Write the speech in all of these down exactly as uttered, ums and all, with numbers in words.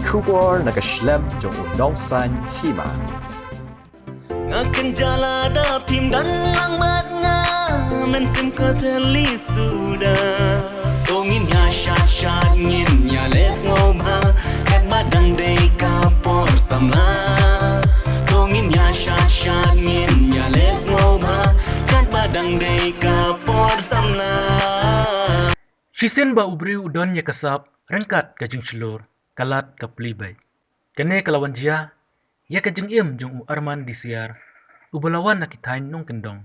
Khubor na ka shlem jong u Nongsaiñ Hima. Nga kynjah lada phim don lang bad nga, mynsiem ka thylli suda. To ngin ïa shad shad ngin ïa leh sngewbha, katba dang dei ka por samla. To ngin ïa shad shad ngin ïa leh sngewbha, katba dang dei ka por samla. Shisien ba u briew u don ïa ka sap, ryngkat ka jingshlur, ka lad ka plie beit. Kane ka la wan jia ïa ka jingim jong u Arman Disiar, uba la wan na ki thaiñ nongkyndong,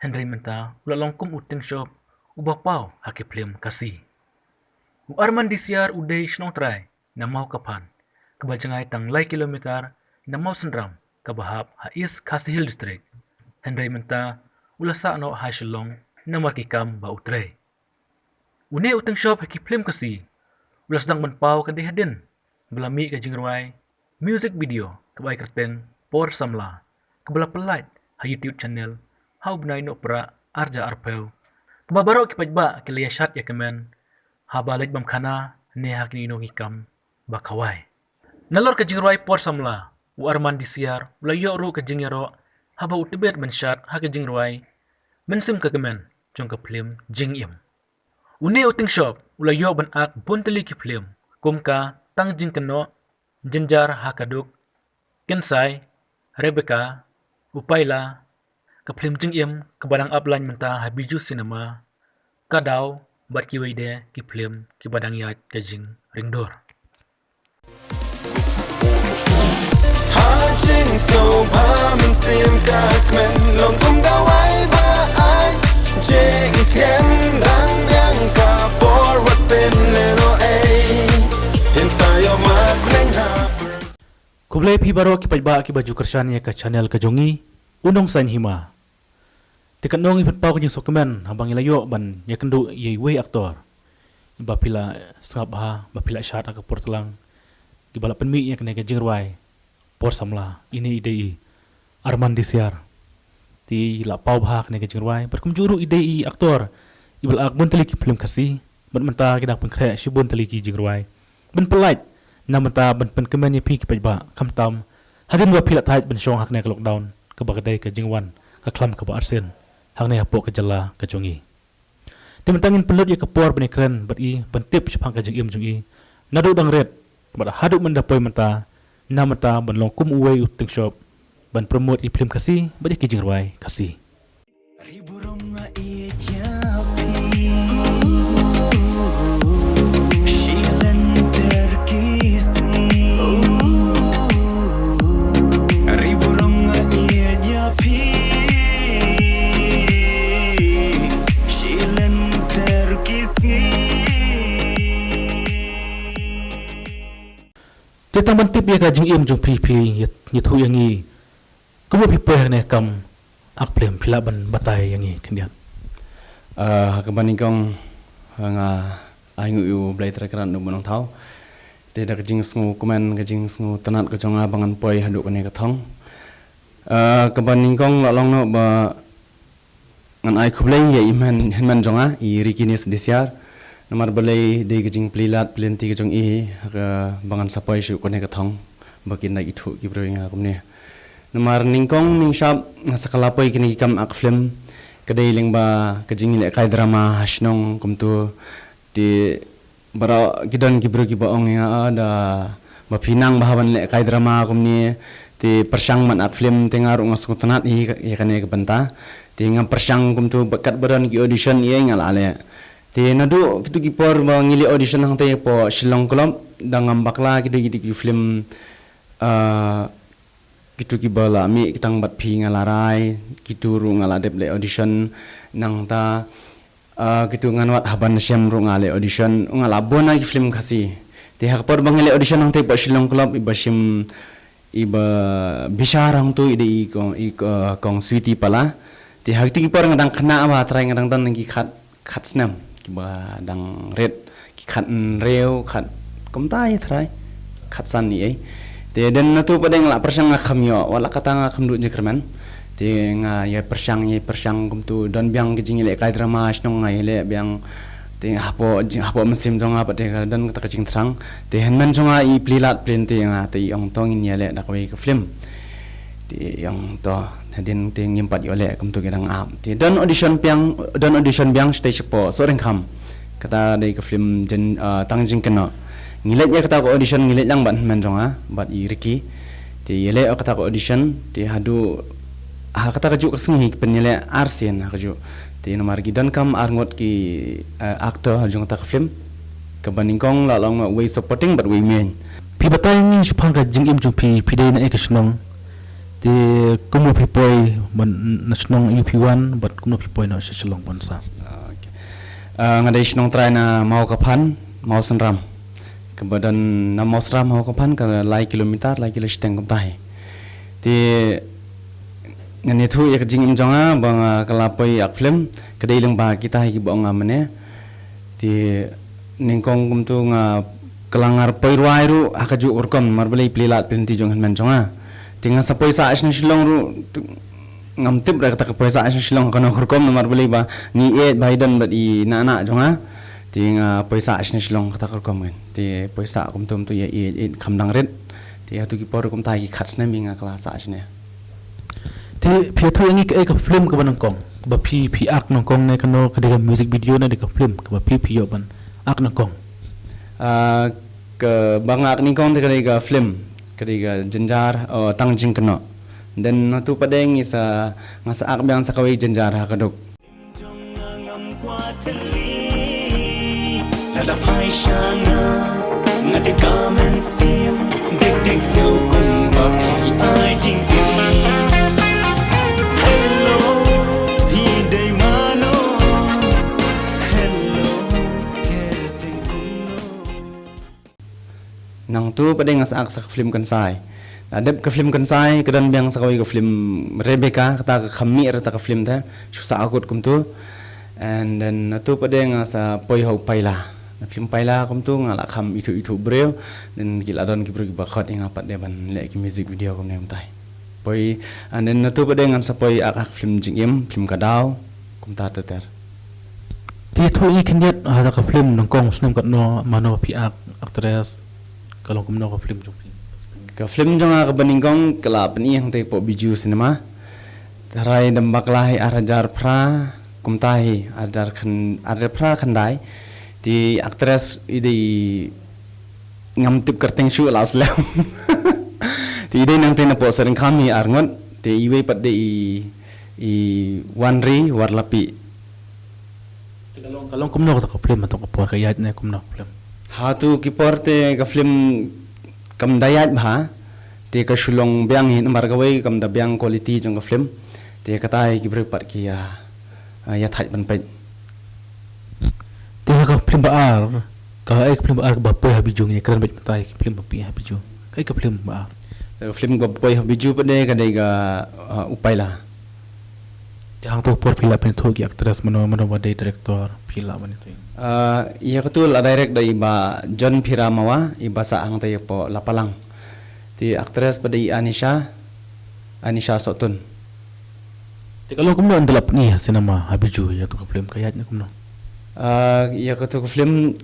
hynrei mynta u la long kum u tyngshop uba paw ha ki phlim Khasi. U Arman Disiar u dei shnong trai na Mawkaphan, kaba jngai tang lai kilometer na Mawsynram, kaba hap ha East Khasi Hills District. Hynrei mynta u la sah noh ha Shillong namar ki kam ba u trei. Une u tyngshop ha ki phlim Khasi u la sdang ban paw ka dei hadien ba la mih ka jingrwai music video kaba ai kyrteng Por Samla, kaba la pyllait ha YouTube channel ha u bnai Nohprah arhajar arphew, kaba baroh ki paidbah ki la ïa shad ïa kmen haba leit bam khana ne ha kino kino ki kam ba khawai. Nalor ka jingrwai Por Samla, u Arman Disiar u la ïoh ruh ka jingïaroh haba u tbit ban shad ha ka jingrwai Mynsiem ka Kmen jong ka phlim Jingim. Une u tyngshop u la ïoh ban ak bun tylli ki phlim kum ka Tang Jingkynnoh, Jynjar ha ka Duk, Kynsai, Rebecca, U Paila, ka phlim Jingim kaba dang ap lain mynta ha Bijou Cinema, Ka Daw bad kiwei de ki phlim kiba dang ïaid ka jingringdur. Ha jingsngewbha mynsiem ka kmen long kum dawai ba ai jingthiang dang biang ka por wat pynlehnohei. Ngin sa ïoh mad leng ha. Khublei phi baroh ki paidbah kiba ju kyrshan ïa ka channel ka jong ngi, U Nongsaiñ Hima. Te katno ngi pynpaw ka jingsngewkmen haba ngi la ïoh ban ïakynduh ïa iwei i actor ba phi la sngap bha, ba phi la shad ha ka por tlang, kiba la pynmih ïa kane ka jingrwai Por Samla. Ine i dei i Arman Disiar. Te i la paw bha kane ka jingrwai bad kumjuh ruh i dei i actor iba la ak bun tylli ki phlim Khasi bad mynta ki dang pynkhreh shibun tylli ki jingrwai ban pyllait na mynta ban pynkmen ïa phi ki paidbah, khamtam hadien ba phi la thait ban shong ha kane ka lockdown kaba ka dei ka jingwan ka khlam kaba arsien hangne hapoh ka jylla ka jong ngi. Te mynta ngin pynlut ïa ka por ban ïakren bad i ban tip shaphang ka jingim jong i naduh dang rit bad haduh mynta poi mynta, na mynta ban long kum uwei u tyngshop ban promote ïa ki phlim Khasi bad ïa ki jingrwai Khasi. Ri burom nga ïeit ïa phi. Shi lynter ki sngi. Ri burom nga ïeit ïa phi. Shi lynter ki sngi. Te tang ban tip ïa ka jingim jong phi, phi ïa, ïathuh ïa ngi kumno phi poi ha kane ka kam ak phlim, phi lah ban batai ïa ngi khyndiat? Ah, ha kaba nyngkong, ah, nga ai nguh ïa U Blei Trai Kynrad Nongbuh Nongthaw. Te da ka jingsngewkmen, ka jingsngewtynnat ka jong nga ba ngan poi haduh kane ka thong. Ah, kaba nyngkong la long noh ba ngan ai khublei ïa i hynmen, hynmen jong nga, i Rikinis Disiar. Namar balei, dei ka jingplie lad plie lynti ka jong i, ha kaba ngan sa poi shuh kane ka thong ba kin da ithuh ki briew ïa nga kumne. Namar nyngkong nyngshap nga sa kylla poi kine ki kam ak phlim, ka dei lyngba ka jinglehkai drama ha shnong kumto. Te baroh ki don ki briew kiba ong ïa nga, ah, da ba phi nang bha ban lehkai drama kumne, te pyrshang ban ak phlim, te nga ruh nga sngewtynnat hi ïa kane ka bynta. Te nga pyrshang kumto, ba katba don ki audition ïa nga la leh. Te naduh kito ki por ba ngi leh audition hangtei hapoh Shillong Club, da ngam bakla kito kito ki phlim, ah, kito kiba la mih tang bad phi nga la rai, kito ruh nga la dep leh audition, nangta, ah, kito ngan wad Haban Nasem ruh nga leh audition, nga la bun na ki phlim Khasi. Te ha ka por ba nga leh audition hangtei hapoh Shillong Club, iba shim, iba bishar hangto i dei i kong, i, ah, kong Sweety Pala. Te ha kito ki por nga dang khynnah bha trai, nga dang don ki khat khat snem, kiba dang rit, ki khathynriew, khat kumta hi trai, khatsan hi ei. Te dei nato pat dei nga la pyrshang nga kham ïoh, wat la katta nga kham duh jingkyrmen. Te nga ïa pyrshang, ïa pyrshang kumto, don biang ki jinglehkai drama shnong nga ïa leh biang, Te hapoh jing, hapoh mynsiem jong nga pat te ka don kata ka jingthrang. Te hynmen jong nga i plie lad plie te nga te i ong to ngin ïaleh da kawei ka film. Te i ong to hadien te ngim pat ïoh leh kumta ki dang ap. Te don audition biang, don audition biang shatei shapoh Sohryngkham. Kata dei ka film jen, ah, Tang Jingkynnoh. Ngi leit ïa kata ka audition ngi leit lang bad hynmen jong nga bad i Ricky. Te ïaleh ïa kata ka audition te haduh ha kata kajuh ka sngi ki pynïaleh ar sien ha kajuh. Te namar ki donkam ar ngut ki, eh, actor ha jong kata ka film. Kaba nyngkong la long uwei supporting bad uwei main. Phi batai ngi shaphang ka jingim jong phi, phi dei na ei ka shnong. Te kumno phi poi ban na shnong U P one bad kumno phi poi na sha Shillong ban sa. Ah, okay. Ah, nga dei shnong trai na Mawkaphan, Mawsynram. Kaba don na Mawsynram Mawkaphan ka lai kilometer, lai kilo shiteng kumta hi. Te ngan ïathuh ïa ka jingim jong nga ba nga ka la poi ak film ka dei lyngba kita hi kiba ong nga mane. Te nyngkong kumtu nga ka la ngar poi rwai ruh ha kajuh ka rukom namar balei plie lad plie lynti jong hynmen jong nga. Te nga sa poi sah shane Shillong ruh tu, ngam tip re kata ka poi sah shane Shillong kano ka rukom namar balei ba ngi ïeit ba i don bad i na na jong nga. Te nga poi sah shane Shillong kata ka rukom kan. Te poi sah kumtu kumtu ïa ïeit ïeit kham dang rit. Te ha tu ki por kumta ki khat snem nga ka la sah shane. Te phi ïathuh ïa ngi kaei ka film kaba nyngkong ba phi, phi act nyngkong ne kano, ka dei ka music video ne dei ka film kaba phi, phi ïoh ban act nyngkong? Ah, kaba nga act nyngkong te ka dei ka film, ka dei ka Jynjar, oh, Tang Jingkynnoh. Then nangtu pat de ngi sa, nga sa act biang sa kawei Jynjar ha ka duk. Jong nga ngam kwah thylli. Lada phai sha nga, nga te ka mynsiem. Dik dik sngew kumba phi ai jingim. Hello, phi dei mano? Hello, kyrteng kumno? Nangtu pat de nga sa act sa ka film Kynsai. La dep ka film Kynsai ka don biang sa kawei ka film Rebecca, kata ka kham mih re ta ka film te, shu sa akut kumtu. And then nangtu pat de nga sa poi ha u paila. Na film paila kumtu nga la kham ithuh ithuh briew. Then ki la don ki briew kiba khot ïa nga pat de ban leh ki music video kumne kumtai. Poi, and then nangtu pat de ngan sa poi act ha ka film Jingim, film Ka Daw, kumta ter ter. Te ïathuh ïa ngi khyndiat ha ka film nyngkong snem katno, mano phi act, actress, ka long kumno ka film jong phi? Ka film jong nga kaba nyngkong ka la pyni hangtei hapoh Bijou Cinema. Tharai dang bakla hi ar hajar phra kumta hi, ar hajar khan, ar hajar phra khyndai. Te actress i dei ngam tip kyrteng shuh la slem. Te i dei nangtei napoh Sohryngkham hi ar ngut, te iwei pat de i, i Wanri Warlapi. Te ka long, ka long kumno kata ka film, hato ka por ka ïaid ne kumno ka film? Ha tu ki por te ka film kam da ïaid bha, te ka shu long biang hi namar kawei kam da biang quality jong ka film, te kata hi ki briew pat ki ïa, ïa thait ban peit. Te ka film ba ar, kaei ka film ba ar kaba poi ha Bijou, ngi kren beit mynta ïa ka film ba poi ha Bijou. Kaei ka film ba ar? Te ka film ba poi ha Bijou pat de ka dei ka, uh, U Paila. Te hangto ka por phi lah ban ïathuh ki actress mano mano ba dei director phi lah ban ïathuh? Ah, ïa katu la direct da i Bah John Phira Mawa, iba sah hangta ïa poh Lapalang. Te actress pat de i Anisha, Anisha Sohtun. Te ka long kumno ynda la pyni ha cinema ha Bijou ïa katu ka film, ka ïaid ne kumno? Ah, ïa katu ka film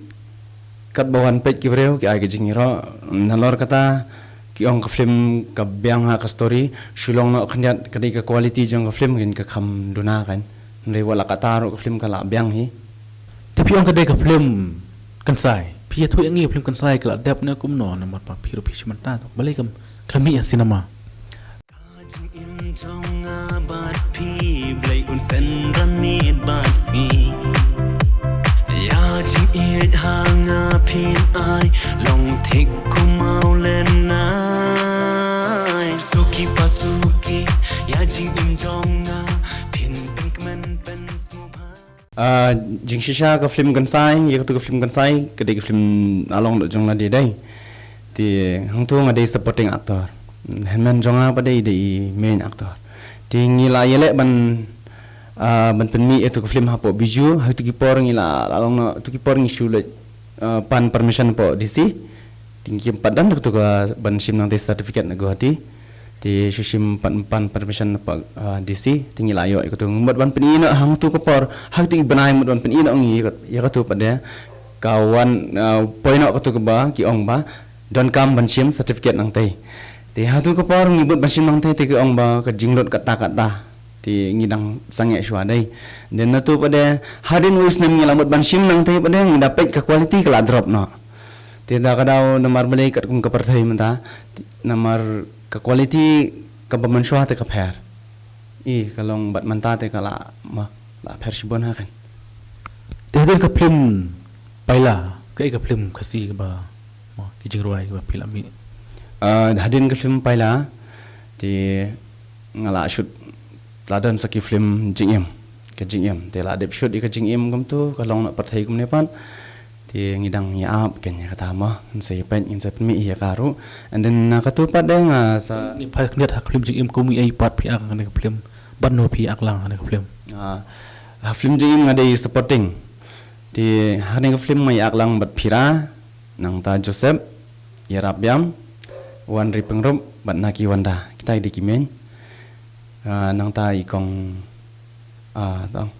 katba wan peit ki briew ki ai ka jingïaroh, nalor kata ki ong ka film ka biang ha ka story, shu long noh khyndiat ka dei ka quality jong ka film kin ka kham duna kan. Hynrei wat la katta ruh ka film ka la biang hi. Te phi ong ka dei ka film Kynsai. Phi ïathuh ïa ngi ka film Kynsai ka la dep ne kumno namar ba phi ruh phi shu mynta balei kam ka la mih ha cinema? Ka jingim jong nga bad phi Blei un send ranit bad sngi. Ïa jingïeit ha nga phin ai long thik kum mawlynnai. Suki pa suki ïa jingim jong nga phin pynkmen pynsngewbha. Ah, jingshisha ka film Kynsai, ïa katu ka film Kynsai ka dei ka film la long doh jong lade dei. Te hangtu nga dei supporting actor. Hynmen jong nga pat de i dei i main actor. Te ngi la ïaleh ban, ah, ban pynmih ïa katu ka film hapoh Bijou, ha katu ki por ngi la, la long noh, katu ki por ngi shu leit, ah, pan permission hapoh D C. Te ngim pat don katu ka ban shim nangtei certificate na Guwahati. Te shu shim pat pan permission na pat, ah, D C, te ngi la ïoh ïa katu. Mut ban pyni noh hangtu ka por, hangtu i bnai mut ban pyni noh ngi ïa katu pat de. Ka wan, ah, poi noh katu kaba ki ong ba donkam ban shim certificate nangtei. Te hangtu ka por ngi mut ban shim nangtei te ki ong ba ka jinglut katta katta. Te ngi dang sangeh shuwa dei. Te nangtu pat de hadien u snem ngi la mut ban shim nangtei pat de ngi da peit ka quality ka la drop noh. Te da ka daw namar balei katkum ka pyrthei mynta. Namar ka quality kaba mynshuwa te ka pher. I ka long bad mynta te ka la ma la pher shibun ha kan. Te hadien ka film Paila, kaei ka film Khasi kaba, ma, ki jingrwai kaba phi la mih? Ah, hadien ka film Paila te nga la shoot la don sa ki film jingim, ka jingim. Te la dep shoot ïa ka jingim kumtu, ka long na pyrthei kumne pat. Te ngi dang ïa ap kan ïa kata ma, ngin sa ïa peit, ngin sa pynmih ïa ka ruh. And then na katu pat de nga sa Ni pha kniat ha ka film jingim kum ei pat phi ak ha kane ka film. Bad no phi ak lang ha kane ka film? Ah, ha film jingim nga dei supporting. Te ha kane ka film nga ïa ak lang bad Phira, nangta Joseph, Ïarap Biam, Wanri Pyngrope, bad Naki Wanda. Kita ki dei ki main. Ah, nangta i kong, ah, tang.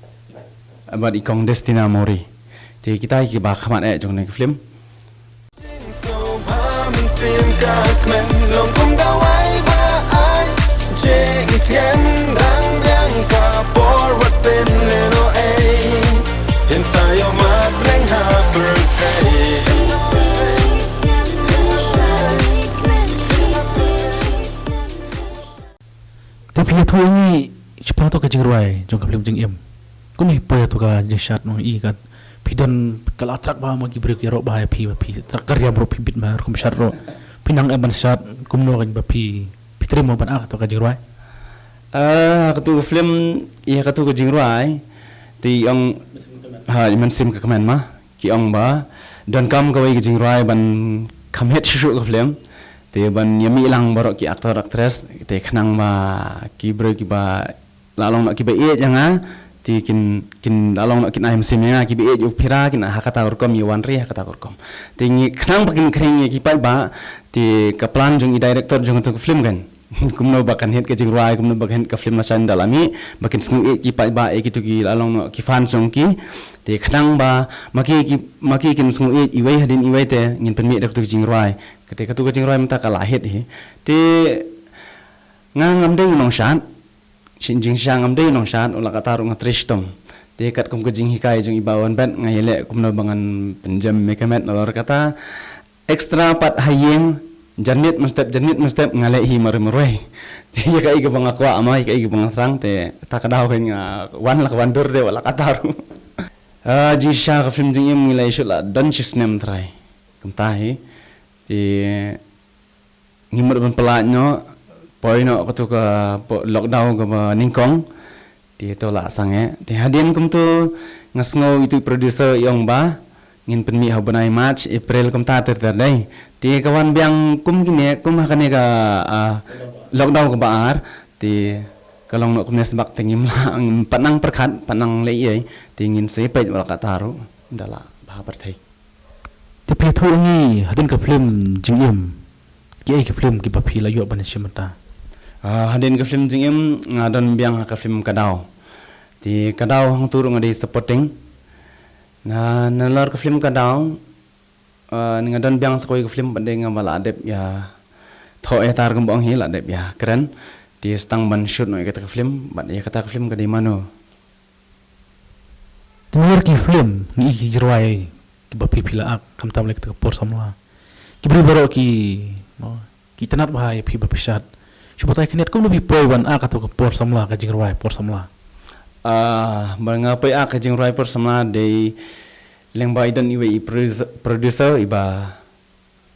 Bad i kong Destina Mori. Te kita kiba khmat eh jong kane ka film. Te phi ïathuh ïa ngi shaphang to ka jingrwai jong ka film jingim. Kumne poi ïa to ka jingshad nong i ka phi don ka la trak ba ma ki briew ki ïaroh ba ïa phi ba phi trak ka riam ruh phi bit ma rukom shad ruh. Phi nang em ban shad kumno kan ba phi phi trei mo ban ak to ka jingrwai. Ah, katu ka film ïa katu ka jingrwai. Te ong ha i man sim ka kmen ma. Ki ong ba donkam kawei ka jingrwai ban kham hit shuh shuh ka film. Te ban ïa mih lang baroh ki actor actress te khnang ba ki briew kiba la long noh kiba ïeit ïa nga. Te kin kin la long noh kin ai mynsiem ïa nga kiba ïeit ïa u Phira kin ha kata ka rukom ïa u Wanri ha kata ka rukom. Te ngi khnang ba kin khring ïa ki paidbah te ka plan jong i director jong katu ka film kan. Kumno ba kan hit ka jingrwai, kumno ba kan hit ka film la shai da la mih, ba kin sngewieit ki paidbah ïa kitu ki la long ki fans jong ki. Te khnang ba ma ki ki ma ki kin sngewieit iwei hadien iwei te ngin pynmih da katu ka jingrwai. Kate katu ka jingrwai mynta ka la hit hi. Te nga ngam dei nongshad. Shin jingshisha ngam dei nongshad, u la katta ruh nga trei shitom. Te katkum ka jinghikai jong i Bah Wanbet nga ïaleh kumno ba ngan pynjem ïa ka met nalor kata. Extra pat ha ïing, janmiet mynstep, janmiet mynstep nga leh hi marwei marwei. Te ïa kaei kaba nga kwah ma, ïa kaei kaba nga thrang, te ta ka daw kein nga wan la ka wan dur te wat la katta ruh. Ah, jingshisha ka film jingim ngi la ïa shoot la don shi snem trai. Kumta hi. Te ngi mut ban pynlait noh, poi noh katu ka po-, lockdown kaba nyngkong. Te to la sangeh. Te hadien kumtu nga sngew itu i producer i ong ba ngin pynmih ha u bnai March, April kumta ter ter dei. Te ka wan biang kum kine, kum ha kane ka, ah, lockdown kaba ar. Te ka long noh kumne sbak te ngim lah, ngim pat nang pyrkhat, pat nang leh ei. Te ngin sa peit wat la katta ruh da la bha pyrthei. Te phi ïathuh ïa ngi hadien ka film jingim, kiei ki film kiba phi la ïoh ban shim mynta? Ah, hadien ka film jingim nga don biang ha ka film Ka Daw. Te Ka Daw hangtu ruh nga dei supporting. Na nalor ka film Ka Daw, ah, nga don biang sa kawei ka film bad dei nga ba la dep ïa thoh ïa tar kumba ong hi la dep ïa kren. Te sa tang ban shoot noh ïa kata ka film bad ïa kata ka film ka dei Mano. Te nalor ki film ngi i ki jingrwai kiba phi phi la ak khamtam lei kata ka Por Samla. Ki briew baroh ki, no, ki tnat bha ïa phi ba phi shad. Shu batai khyndiat kumno phi poi ban ak kata ka Por Samla, ka jingrwai Por Samla? Ah, ba nga poi ak ka jingrwai Por Samla dei lyngba i don iwei i producer, producer iba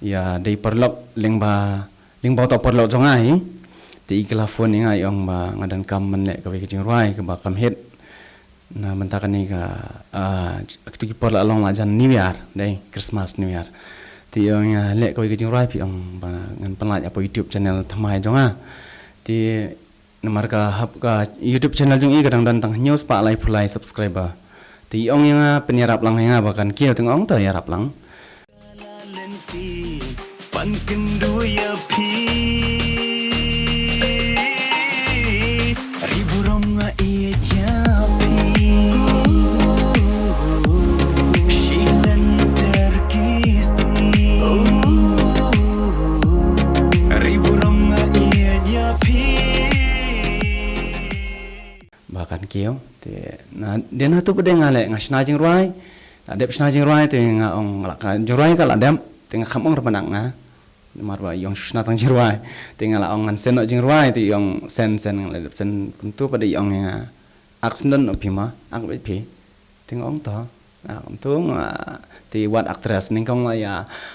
ïa dei paralok lyngba, lyngba uta u paralok jong nga hi. Te i kylla phone ïa nga i ong ba nga donkam ban leh kawei ka jingrwai kaba kham hit. Na mynta kane ka, ah, katu ki por la long la jan New Year, dei Christmas New Year. Te i ong ïa leh kawei ka jingrwai phi ong ba ngan pynlait hapoh YouTube channel thymmai jong nga. Te namar ka hap ka YouTube channel jong i ka dang don tang hynñiew spah laiphew lai subscriber. Te i ong ïa nga pynïarap lang ïa nga ba kan kiew, te nga ong to ïarap lang. Ban kynduh ïa phi. Ïoh, te na, dei na tu pat de nga leh, nga shna jingrwai. La dep shna jingrwai te nga ong la ka jingrwai ka la dep, te nga kham ong ra ba nak nga. Namar ba ïong shu shna tang jingrwai. Te nga la ong ngan send noh jingrwai, te ïong send, send, nga la dep send kumtu pat de ïong ïa nga. Ak sendon noh phi ma, ak beit phi. Te nga ong to. Ah, kumtu nga, te wat actress, nyngkong la ïa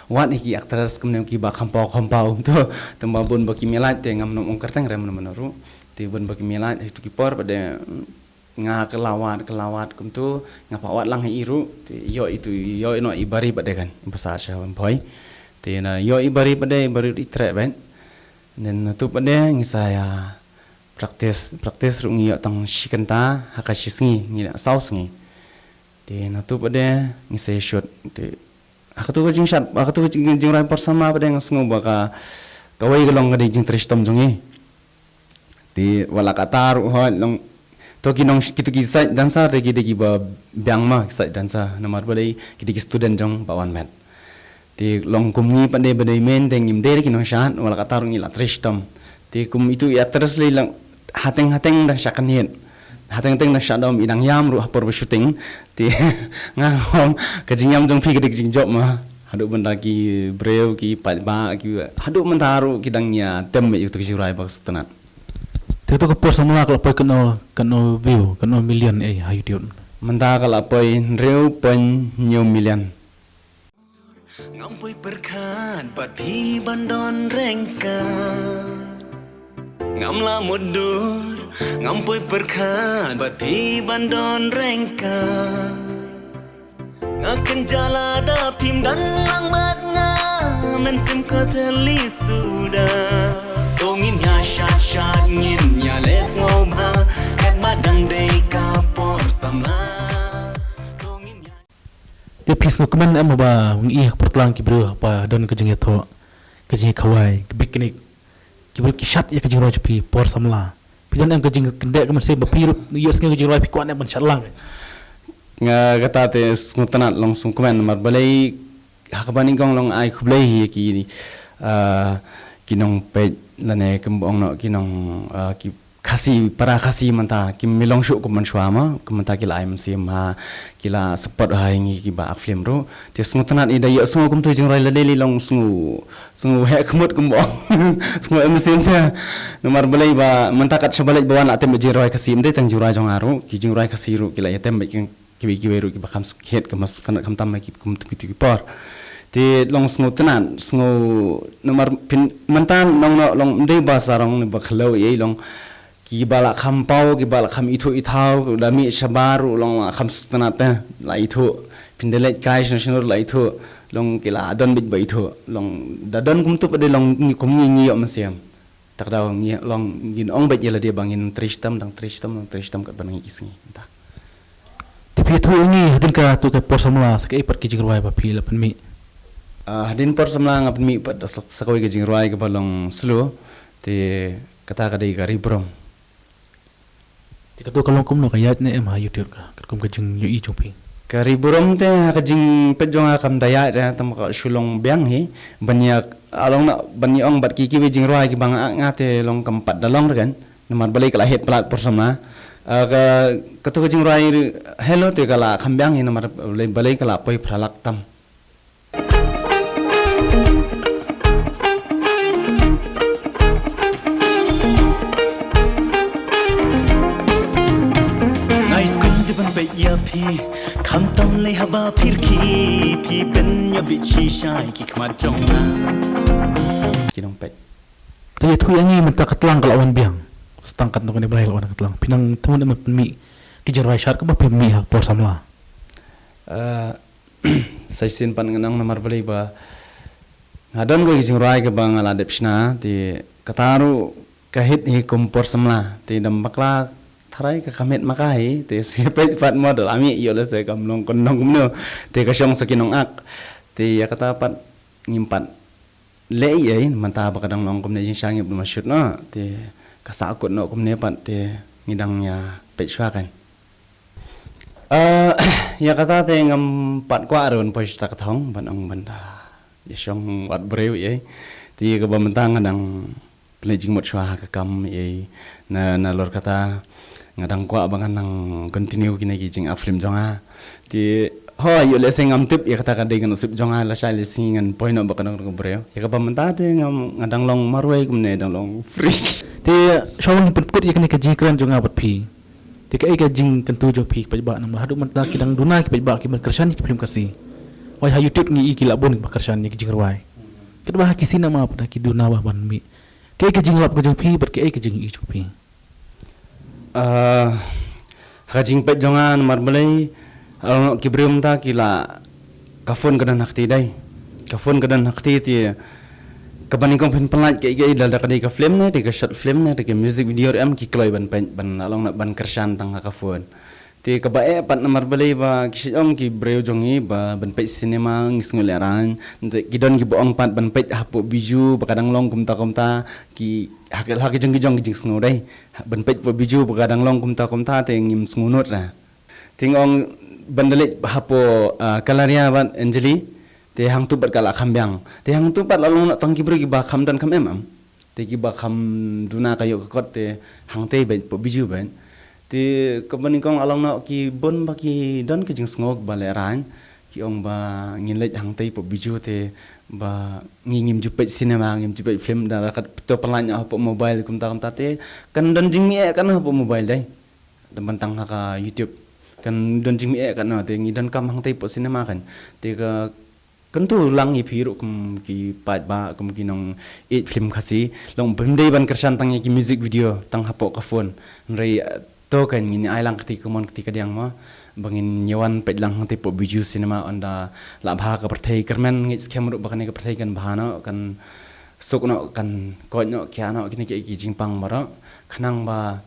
wat hi ki actress kumne kiba kham paw kham paw kumtu. Te ba bun ba ki miat lait te ngam nym ong kyrteng re mano mano ruh. Te bun ba ki miat lait ha kitu ki por pat de, mm, nga ka la wad, ka la wad kumtu, nga pat wad lang ha i ruh. Te ïoh itu, ïoh noh i Bari pat de kan, ba sah sha Wymphoi. Te na ïoh i Bari pat de, i Bari i treh beit. Then na tu pat de ngi sa ïa practice, practice ruh ngi ïoh tang shi kynta ha ka shi sngi, ngi la saw sngi. Te na tu pat de ngi sa ïa shoot. Te ha katu ka jingshoot, ha katu ka jing, jingrwai Por Samla pat de nga sngew ba ka, kawei ka long ka dei jingtrei shitom jong ngi. Te wat la katta ruh hooid long, to ki nong, kitu ki side dancer te ki dei kiba biang ma, ki side dancer, namar ba dei ki dei ki student jong Bah Wanmet. Te long kum ngi pat de ba dei main te ngim dei ki nongshad, wat la katta ruh ngi la trei shitom. Te kum itu i actress lei lang, hateng hateng dang shah kynhied, hateng hateng dang shah dom, i dang ïam ruh ha por ba shooting. Te nga ong ka jingïam jong phi ka dei ka jingjop ma. Haduh mynta ki briew, ki paidbah, ki, haduh mynta ruh ki dang ïa tem ïa utu ka jingrwai ba sngewtynnat. Te utu ka Por Samla ka la poi katno, katno view, katno million ei ha YouTube? Mynta ka la poi hynriew point hynñiew million. Ngam poi pyrkhat bad phi ban don ryngkat. Ngam lah mutdur, ngam poi pyrkhat bad phi ban don ryngkat. Nga kynjah lada phim don lang bad nga, mynsiem ka thylli suda. To ngin ïa shad shad, ngin ïa leh sngewbha, katba dang dei ka Por Samla. To ngin ïa Te phi sngewkmen em ba ngi ïohi ha ka por tlang ki briew haba don ka jingïathoh, ka jingïakhawai, ka picnic, ki briew ki shad ïa ka jingrwai jong phi Por Samla? Phi don em ka jingkyndit ka mynsiem ba phi ruh ïohsngew ka jingrwai phi kwah ne ban shad lang? Nga kata te sngewtynnat long sngewkmen, namar balei ha kaba nyngkong long ai khublei ïa ki, ah, ki nongpeit lane kumba ong noh ki nong, ah, ki Khasi, para Khasi mynta, kim long shuh kum mynshuwa ma, kum mynta ki la ai mynsiem ha, ki la support ha ngi kiba act film ruh. Te sngewtynnat i da ïohsngew kumtu jingrwai lade lei long sngew, sngew heh khmut kumba ong. Sngew em mynsiem te. Namar balei ba mynta kat shaba leit ba wan la tem jingrwai Khasi, ym dei tang jingrwai jong nga ruh, ki jingrwai Khasi ruh ki la ïa tem bad ki kiwei kiwei ruh kiba kham suk-, khet, kiba sngewtynnat khamtam ma ki kum tu kitu ki por. Te long sngewtynnat, sngew namar phin, mynta long, long, long ym dei ba sarong ne ba khlaw ei long, kiba la kham paw, kiba la kham ithuh ithaw, da mih shabar ruh long la kham sngewtynnat te, la ithuh. Phin da leit kai shano shano ruh la ithuh, long ki la don beit ba ithuh. Long da don kumtu pat de long ngi kum ngi ngi ïoh mynsiem. Te ka daw ngi long ngin ong beit ïa lade ba ngin trei shitom, dang trei shitom, dang trei shitom katba ngi ki sngi mynta. Te phi ïathuh ïa ngi hadien katu ka Por Samla sa kaei pat ki jingrwai ba phi la pynmih? Ah, hadien Por Samla nga pynmih pat sa, sa kawei ka jingrwai kaba long slow. Te kata ka dei ka Ri Burom. Te katu ka long kumno, ka ïaid ne em ha YouTube ka, katkum ka jingïohi jong phi? Ka Ri Burom te ha ka jingpeit jong nga kam da ïaid, eh, tang ba ka shu long biang hi. Ban ïa, ah, long na, ban ïa ong bad ki kiwei jingrwai kiba nga, nga te long kam pat da long re kan. Namar balei ka la hit palat Por Samla. Ah, ka, katu ka jingrwai Hello te ka la kham biang hi namar balei, balei ka la poi phra lak tam. Ngai skun te ban peit ïa phi, khamtam lei haba phi rkhie, phi pynïabit shisha ïa ki khmat jong nga. Ki nongpeit. Te ïathuh ïa ngi mynta ka tlang ka la wan biang. Sa tang katno katne bnai la wan ka tlang? Phi nang thmu ne em ban pynmih ki jingrwai shad kaba phi mih ha Por Samla? Eh, sa shisien pat ngan ong namar balei ba nga don kawei ka jingrwai kaba nga la dep shna, te kata ruh ka hit hi kum Por Samla, te dang bakla tharai ka kham hit ma ka hi, te sa peit pat mo da la mih ïoh lehse kam long kumno kumno, te ka shong sa ki nongak, te ïa kata pat ngim pat leh ei ei, mynta ba ka dang long kumne jingshisha ngim da shoot noh, te ka sahkut noh kumne pat, te ngi dang ïa peit shuwa kan. Eh, ïa kata te ngam pat kwah ruh ban poi sha ta ka thong ban ong ban da ïa shong wad briew ei. Te ïa kaba mynta nga dang pynleit jingmut shuwa ha ka kam ei. Na, nalor kata, Nga dang kwah ba ngan nang continue kine ki jingak film jong nga. Te ho, ïoh lehse ngam tip ïa kata ka dei ka nasib jong nga, lashai lehse ngan poi noh bad ka dang ka briew. Ïa kaba mynta te ngam, nga dang long marwei kumne, dang long free. Te shuwa ngi pynkut ïa kane ka jingkren jong nga bad phi, te kaei ka jingkyntu jong phi ki paidbah, namar haduh mynta ki dang duna ki paidbah kiban kyrshan ïa ki film Khasi. Wai ha YouTube ngi i ki la bun ba kyrshan ïa ki jingrwai. Katba ha ki cinema pat ki duna ba ban mih. Kaei ka jinglap ka jong phi bad kaei ka jingïohi jong phi? Ah, ha ka jingpeit jong nga, namar balei, ah, ki briew mynta ki la, ka phone ka don ha kti dei. Ka phone ka don ha kti te, kaba nyngkong phin pynlait kaei kaei, lada ka dei ka film ne, te ka short film ne, te ka music video ruh em, ki kloi ban peit, ban, la long na ban kyrshan tang ha ka phone. Te kaba eh pat, namar balei ba ki shait ong ki briew jong ngi ba ban peit cinema ngi sngew lehraiñ. Te ki don kiba ong pat ban peit hapoh Bijou ba ka dang long kumta kumta, ki ha ki, ha ki jong ki jong ki jingsngew dei. Ha, ban peit hapoh Bijou ba ka dang long kumta kumta te ngim sngewnud ra. Te nga ong ban da leit hapoh, ah, Galleria bad Anjali, te hangtu pat ka la kham biang. Te hangtu pat la long noh tang ki briew kiba kham don kham em em. Te kiba kham duna ka ïoh ka kot te hangtei beit, hapoh Bijou beit. Te kaba nyngkong, la long noh ki bun ba ki don ka jingsngew ba lehraiñ. Ki ong ba ngin leit hangtei hapoh Bijou te ba ngi ngim ju peit cinema, ngim ju peit film, da la kat to pynlait noh hapoh mobile kumta kumta te kan don jingmih eh katno hapoh mobile dei. Tang ban tang ha ka YouTube kan don jingmih eh katno, te ngi donkam hangtei hapoh cinema kan. Te ka kyntu lang ïa phi ruh kum ki paidbah, kum ki nongïeit film Khasi, long phim dei ban kyrshan tang ïa ki music video tang hapoh ka phone. Hynrei, eh, to kan ngin ai lang kti kamon kti kadiang mo, ba ngin ïa wan peit lang hangtei hapoh Bijou cinema, ynda lah bha ka pyrthei. Kyrmen ngeit skhem ruh ba kane ka pyrthei kan bha noh, kan suk noh, kan koit noh, khia noh kine ki, ki jingpang baroh. Khnang ba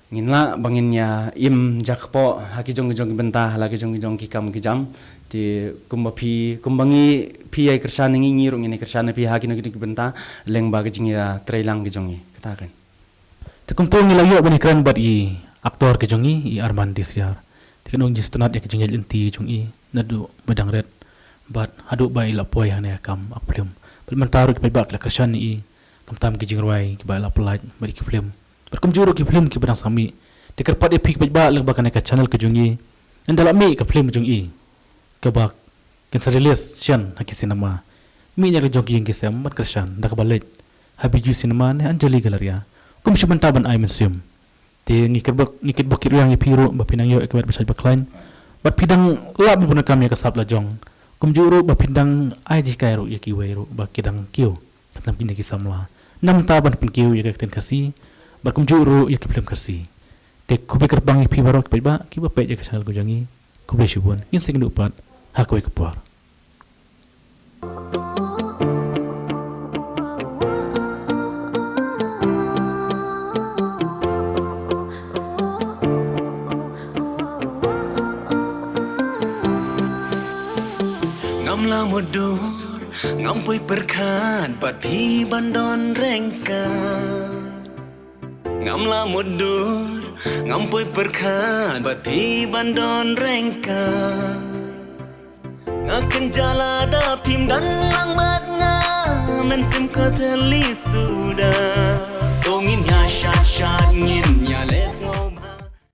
ngin lah ba ngin ïa im jakpoh ha ki jong ki jong ki bynta, ha la ki jong ki jong ki kam ki jam. Te kumba phi, kumba ngi, phi ïa kyrshan ïa ngi, ngi ruh ngin ïa kyrshan ïa phi ha kino kino ki bynta, lyngba ki jingïatreilang ki jong ngi. Kata kan. Te kumta ngi la ïoh ban ïakren bad i actor ki jong ngi, i Arman Disriar. Te kan ong jingsngewtynnat ïa ki jingïaid lynti jong i naduh ba dang rit bad haduh ba i la poi hangne ha kam act film. Bad mynta ruh ki paidbah ki la kyrshan ïa i, khamtam ki jingrwai kiba i la pynlait bad ki film. Bad kumjuh ruh ki film kiba dang sah mih. Te kyrpad ïa phi ki paidbah lyngba kane ka channel ka jong i, ynda la mih ka film jong i kaba kan sa release shen ha ki cinema, mih na la jong ki ïing ki sem ban kyrshan da kaba leit ha Bijou Cinema ne Anjali Galleria kum shi bynta ban ai mynsiem. Te ngi kitbok, ngi kitbok kitrwiang ïa phi ruh ba phi nang ïoh ïa ka met ba shait ba khlaiñ. Bad phi dang lah ban pyndonkam ïa ka sap la jong. Kumjuh ruh ba phi dang ai jinghikai ruh ïa kiwei ruh ba ki dang kiew, khamtam kine ki samla. Namar ban pynkiew ïa ka ktien Khasi bad kumjuh ruh ïa ki film Khasi. Te khublei kyrpang ïa phi baroh ki paidbah kiba peit ïa ka channel ka jong ngi. Khublei shibun, ngin sa ïakynduh pat ha kawei ka por. Ngam la mutdur, ngam poi pyrkhat bad phi ban don ryngkat. Ngam la mutdur, ngam poi pyrkhat bad phi ban don ryngkat. Nga kynjah lada phim don lang bad nga, mynsiem ka thylli suda. To ngin ïa shad shad, ngin